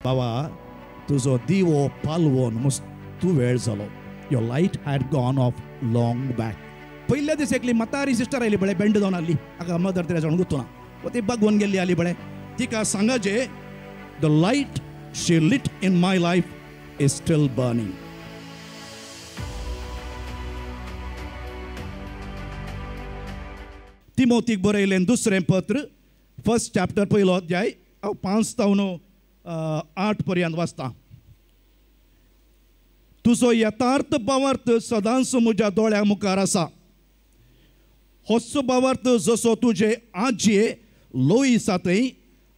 बाबा तुजो दिवो पालवोन मस्तू वेळ जालो. Your light had gone off long back. पयल्या दिसा एकली म्हातारी सिस्टर आयली बळे, बेंड जावन आसली. हाका मदर तेरेसा म्हणून गुत्तू ना, ती बागवून गेल्ली आली बळे. तिका सांगाचे, the light she lit in my life is still burning. तिमोतीक बरयलें दुसरें पत्र, फर्स्ट चॅप्टर पयलो अध्याय, हांव 5 तावन 8 पर्यंत वाचता. तुजो यथार्थ भावार्थ सदांच म्हज्या दोळ्या मुखार आसा. होच भावार्थ जसो तुजे आजये लोईसा थंय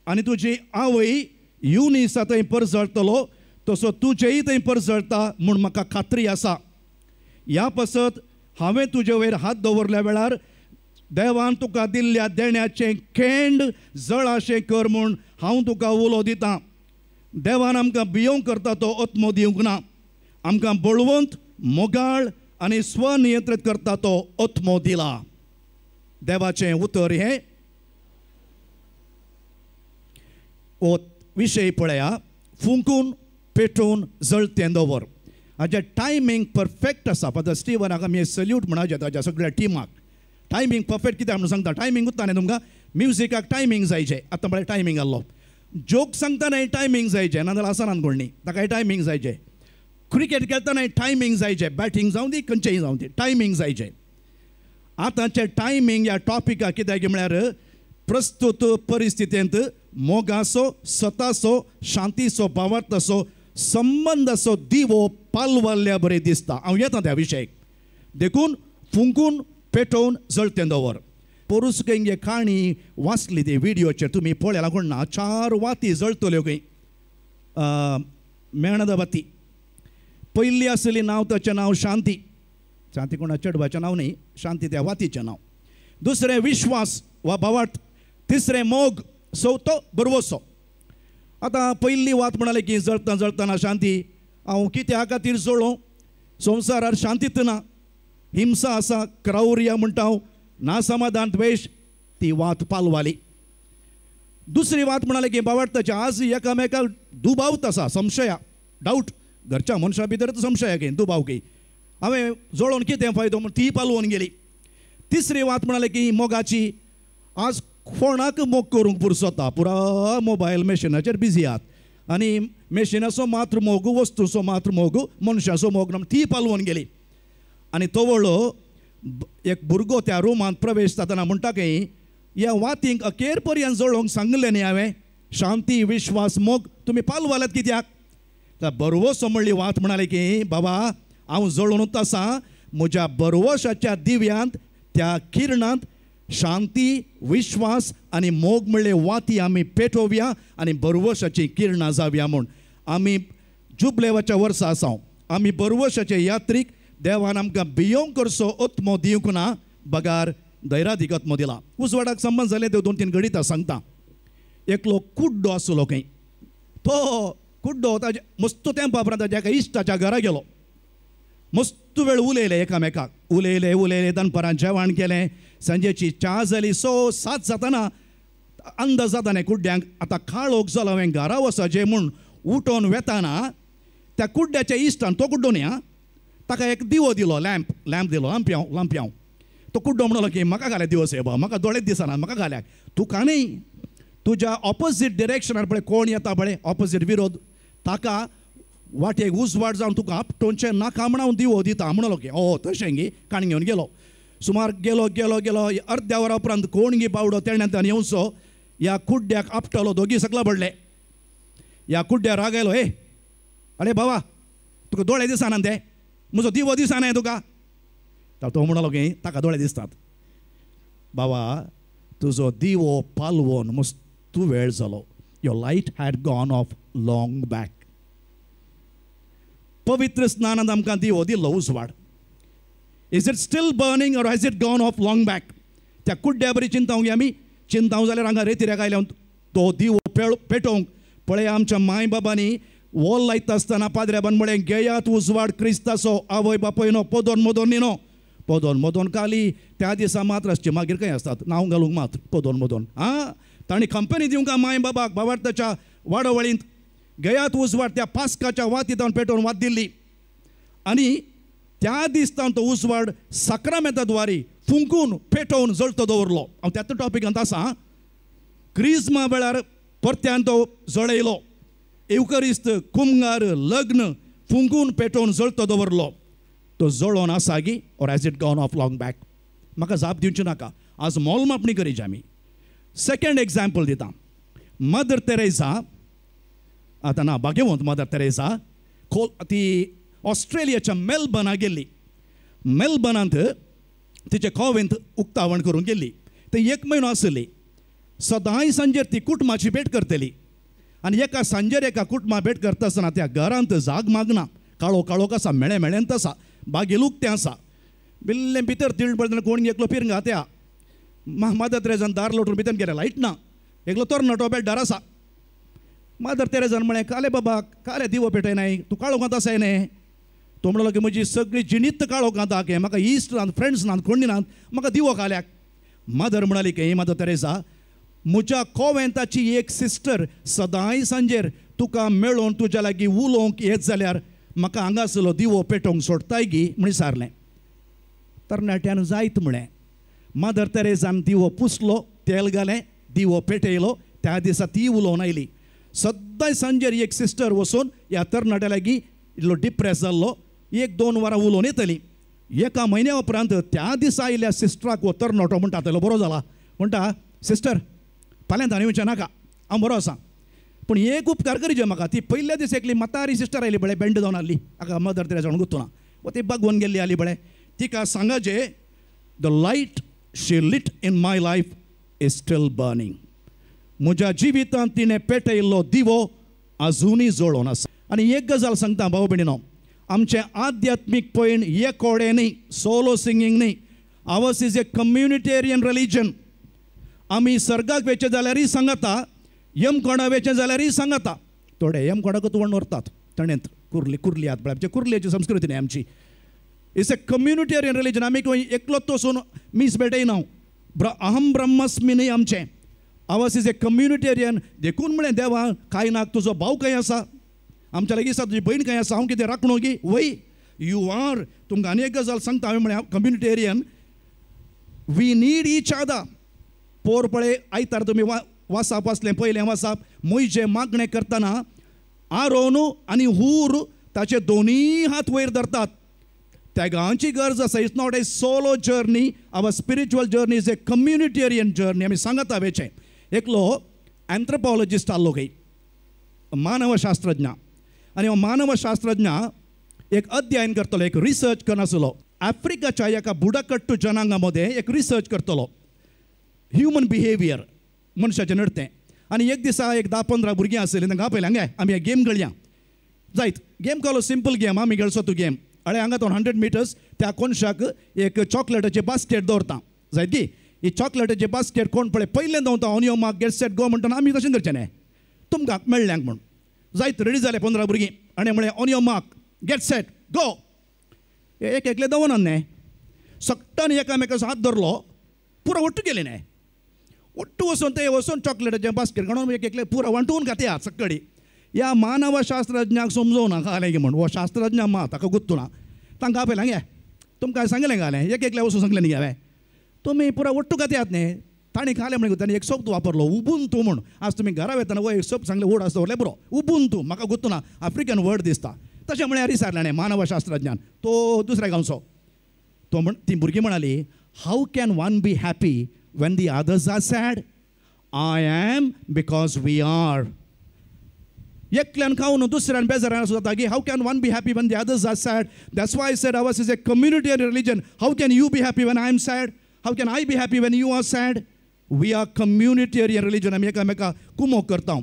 आनी तुजी आवय युनिसा थंय परजळटलो तसो तुजेय थंय परजळटा म्हूण म्हाका खात्री आसा. ह्या पासत हांवें तुजे वयर हात दवरल्या वेळार देवान तुका दिल्ल्या देण्याचें खेंड जळाशें कर म्हूण हांव तुका उलो दितां. देवान आमकां भियोवंक करता तो आत्मो दिवंक ना, आमकां बळवंत, मोगाळ आनी स्वनियंत्रीत करता तो आत्मो दिला. देवाचें उतर हें. हो विशय पळया, फुंकून पेटोवन जळतें दवर. हाजें टायमींग परफेक्ट आसा. फादर स्टीवनाक आमी सल्यूट म्हणा ताज्या सगळ्या टिमाक. टायमींग परफेक्ट कित्याक म्हणून सांगता, टायमींग उत्ता न्ही तुमकां. म्युजिकाक टायमींग जायचें, आतां म्हळ्यार टायमींग आहलो. जोक सांगतना टायमींग जायचें, नाजाल्यार आसना कोण न्ही, ताकाय टायमींग जायचें. क्रिकेट खेळटना टायमींग जायचें, बॅटींग जावं दी खंयचेंय जावं दी, टायमींग जायचें. आतांचें टायमींग ह्या टॉपिकाक कित्याक म्हळ्यार प्रस्तुत परिस्थितींत मोगाचो, सताचो, शांतीचो, भावार्थाचो संबंदाचो दिवो पालवल्ल्या बरें दिसता. हांव येता त्या विशयाक. देखून फुंकून पेटोवन जळतें दवर. पोरूस खंय काणी वाचली ती व्हिडियोचेर तुमी पळयला कोण ना, 4 वाती जळटल्यो खंय मेणदा वाती. पयली आसली नांव ताचें नांव शांती. शांती कोणा चेडवाचें नांव न्ही, शांती त्या वातीचें नांव. दुसरें विश्वास वा भावार्थ, तिसरें मोग, चवथो भरवसो. आतां पयली वात म्हणाले की जळतना जळतना शांती, हांव कित्या खातीर जळों, संवसारार शांतीत ना, हिंसा आसा, क्रौर्य म्हणटा हांव, ना समाधान, द्वेश, ती वात पालवाली. दुसरी वात म्हणाले की भावार्थाचे आज एकामेकाक दुबावत आसा, संशया, डावट, घरच्या मनशा भितर संशया की दुबाव की हांवें जळोवन कितें फायदो म्हूण ती पालवून गेली. तिसरी वात म्हणाले की मोगाची, आज कोणाक मोग करूंक पुरसता, पुरा मोबायल मॅशिनाचेर बिजी आहात आनी मॅशिनाचो मात्र मोग, वस्तूचो मात्र मोग, मनशाचो मोग ना, ती पालवून गेली. आनी तवळो एक भुरगो त्या रुमांत प्रवेश जातना म्हणटा की ह्या वातींक अखेर पर्यंत जळोवंक सांगलें न्ही हांवें, शांती, विश्वास, मोग, तुमी पालवाल्यात कित्याक? तर बरवसो म्हणली वात म्हणाले की बाबा हांव जळोवनूच आसा, म्हज्या बरवशाच्या दिव्यांत त्या किरणांत शांती, विश्वास आनी मोग म्हणले वाती आमी पेटोवया आनी बरवशाची किरणां जावया म्हूण. आमी जुबलेवाच्या वर्सा आसा, आमी बरवशाचे यात्रीक. देवान आमकां भियोवंक करचो आत्मो दिवंक ना, बगार धैरादीक आत्मो दिला. उजवाडाक संबंद जाले त्यो 2-3 घडितां सांगता. एकलो कुड्डो आसलो खंय, तो कुड्डो ताजे मस्त तेंपा उपरांत ताज्या एका इश्टाच्या घरा गेलो. मस्त वेळ उलयले एकामेकाक, उलयले उलयले, दनपारां जेवण केलें, सांजेची च्या जाली. 6-7 जातना अंदाज जाता न्ही कुड्ड्यांक, आतां काळोख जालो, हांवें घरा वचचें म्हूण उठोवन वेताना त्या कुड्ड्याच्या इश्टान, तो कुड्डो न्ही आं, ताका एक दिवो दिलो, लॅम्प, लॅम्प दिलो, लांपयांव, लांपयांव. तो कुड्डो म्हणलो की म्हाका घाल्या दिवो सायबा, म्हाका दोळेच दिसना, म्हाका घाल्या. तुका न्ही, तुज्या ऑपोजीट डिरेक्शनार पळय कोण येता पळय, ऑपोजीट विरोध, ताका वाटेक उजवाड जावन तुका आपटोवचें नाका म्हण हांव दिवो दिता म्हणलो की ओ तशें गी. काणी घेवन गेलो. सुमार गेलो गेलो गेलो, अर्द्या वरा उपरांत कोण गी बावडो तेण्यान येवचो, ह्या कुड्ड्याक आपटलो, दोगी सकला पडले. ह्या कुड्ड्या राग आयलो, ए अरे बाबा तुका दोळे दिसना ते, म्हजो दिवो दिसना तुका. तो म्हणलो की ताका दोळे दिसतात. बाबा तुजो दिवो पालवोन मस्तू वेळ जालो. Your light had gone off long back. पवित्र स्नानांत आमकां दिवो दिल्लो उजवाड. Is it still burning or has it gone off long back? त्या कुड्ड्या बरी चिंतावंक आमी, चिंतावं जाल्यार हांगा रेतिऱ्याक आयल्या तो दिवो पेटोवंक. पळय आमच्या माय बाबांनी वॉल लायता आसतना पाद्र्याबान म्हळें, घेयात उजवाड क्रिस्ताचो, आवय बापयनो पदोन मदोन न्हिनो, पदोन मदोन काली त्या दिसा मात्र आसची, मागीर खंय आसतात नांव घालूंक मात्र पदोन मदोन. आं, तांणी कंपनी दिवंक माय बाबाक भावार्थाच्या वाडोवळींत. घेयात उजवाड त्या पास्काच्या वाती तावन पेटोवन वात दिल्ली आनी त्या दिसतान तो उजवाड साक्रामेंता द्वारी फुंकून पेटोवन जळतो दवरलो. हांव त्याच टॉपिकांत आसा. क्रिज्मा वेळार परत्यान तो जळयलो. एवकरिस्त, कुमगार, लग्न फुंकून पेटोवन जळतो दवरलो. तो जळोवन आसा गी or has it gone off long back? म्हाका जाप दिवची नाका. आज मोल मापणी करीची आमी. सेकंड एग्जाम्पल दिता. मदर तेरेझा, आतां ना भाग्यवंत मदर तेरेझा, ती ऑस्ट्रेलियाच्या मेलबर्ना गेल्ली. मेलबर्नांत तिचे कॉवेंत उक्तावण करूंक गेल्ली. ती एक म्हयनो आसली. सदांय सांजेर ती कुटुंबाची भेट करतली आनी एका सांजेर एका कुटुंबा भेट करता आसतना त्या घरांत जाग मागना, काळो काळोख आसा, मेळे मेळेंत आसा, बागेल उक्तें आसा. बिल्लें भितर तिळ पडटना कोण एकलो पिरंगा त्या मदर तेरेझान दार लोटून भितर गेले, लायट ना, एकलो तरणाटो बेड्डार आसा. मदर तेरेझान म्हळें, काले बाबा काले दिवो पेटयनाय, तूं काळोखांत आसाय न्ही? तो म्हणलो की म्हजी सगळी जिणीत काळोखांत आहा, म्हाका इश्ट नात, फ्रेंड्स नात, कोण नात, म्हाका दिवो काल्याक. मदर म्हणाली की मदर तेरेझा, म्हज्या कोवेंताची एक सिस्टर सदांय सांजेर तुका मेळोवन तुज्या लागीं उलोवंक येत जाल्यार म्हाका हांगासलो दिवो पेटोवंक सोडताय गी म्हण विचारलें. तरणाट्यान जायत म्हळें. मदर तेरेझान दिवो पुसलो, तेल घालें, दिवो पेटयलो. त्या दिसा ती उलोवन आयली. सदांय सांजेर एक सिस्टर वचून ह्या तरणाट्या लागीं इल्लो डिप्रेस जाल्लो 1-2 वरां उलोवन येतली. एका म्हयन्या उपरांत त्या दिसा आयिल्ल्या सिस्टराक हो तरणाटो म्हणटा, तेलो बरो जाला, म्हणटा, सिस्टर फाल्यां आनी वचचें नाका, हांव बरो आसा, पूण एक उपकार करीजे म्हाका. ती पयल्या दिसा एकली म्हातारी सिस्टर आयली पळय, बेंड जावन आसली, हाका मदर तेरेझा म्हणून गुत्तू ना, वा ती बागोवन गेल्ली आली पळय, तिका सांगाचे the light she lit in my life is still burning. म्हज्या जिवितांत तिणें पेटयल्लो दिवो आजुनूय जळोवन आसा. आनी एक गजाल सांगता भाव भयणीनो, आमचें आध्यात्मीक पयण एकोडें न्ही, सोलो सिंगींग न्ही. Ours is a communitarian religion. आमी सर्गाक वेचें जाल्यारय सांगता, यमकोणा वेचें जाल्यारय सांगता. थोडे यमकोणाकूच व्हरून व्हरतात तणेंत, कुर्ली कुर्ली आत पळय, आमची कुर्लेची संस्कृती न्ही आमची. It's a communitarian religion. आमी खंय एकलोच वचून मीस भेटयना. अहम ब्रह्मस्मी न्ही आमचें. Ours is a communitarian. देखून म्हळें देवा कांय ना, तुजो भाव खंय आसा, आमच्या लागीं आसा, तुजी भयण खंय आसा, हांव कितें राखणो गी? वय you are. तुमकां आनी एक गजाल सांगता, हांवें म्हळें communitarian, we need each other. पोर पळय आयतार तुमी वासाप वाचलें, पयलें वासाप, म्हजें मागणें करतना आरोन आनी हूर ताचे दोनूय हात वयर धरतात. तेगांची गरज आसा. It's not a solo journey. Our spiritual journey is a communitarian journey. आमी सांगता वेचें. एकलो एन्थ्रोपॉलॉजिस्ट आहलो खंय, मानवशास्त्रज्ञ, आनी हो मानवशास्त्रज्ञ एक अध्ययन करतलो, एक रिसर्च करनासलो. आफ्रिकाच्या एका बुडाकट्टू जनांगा मदें एक रिसर्च करतलो, ह्युमन बिहेवियर, मनशाचें नडतें. आनी एक दिसा एक 10-15 भुरगीं आसलीं, तांकां आपयलें, हांगा आमी गेम खेळया. जायत गेम कहलो, सिंपल गेम, आमी खेळसो तूं गेम. अळे हांगा तो 100 मिटर्स त्या कोनशाक एक चॉकलेटाचें बास्केट दवरता, जायत गी? ही चॉकलेटाचें बास्केट कोण पळय पयलें दवरता, on your mark get set go म्हणटा, आमी तशें करचें न्ही, तुमकां मेळ्ळ्यांक म्हूण. जायत रेडी जाले 15 भुरगीं, आनी म्हळें on your mark get set go. एक एकले दवरना न्ही, सगटान एकामेकाचो हात धरलो, पुरो वट्टू गेली न्ही. वट्टू वचून ते वचून चॉकलेटाचें बास्केट काडून एक एकले पुरो वांटून खात्या सक्कडी. ह्या मानवशास्त्रज्ञाक समजोवना घालें की म्हूण, हो शास्त्रज्ञ मा ताका गुत्तू ना. तांकां आपयलें, घे तुमकां सांगलें घालें, एक एकल्या वचून सांगलें न्ही हांवें, तुमी पुरा वट्टू खात्यात न्ही. ताणें खालें म्हणून ताणें एक शब्द वापरलो, उबुंतू म्हूण. आज तुमी घरा वेतना हो एक शब्द सांगलें, वर्ड आसा दवरलें बरो, उबुंतू, म्हाका गुत्तू ना, आफ्रिकन वर्ड दिसता. तशें म्हळ्यार विचारलें न्ही मानवशास्त्रज्ञान, तो दुसऱ्या गांवचो. तो म्हण ती भुरगीं म्हणाली, how can one be happy when the others are sad? I am because we are. एकल्यान खावन दुसऱ्यान बेजारान जाता की how can one be happy when the others are sad? That's why I said ours is a community and religion. How can you be happy when I am sad? How can I be happy when you are sad? We are communitarian religion. आमी एकामेका कुमोक करता.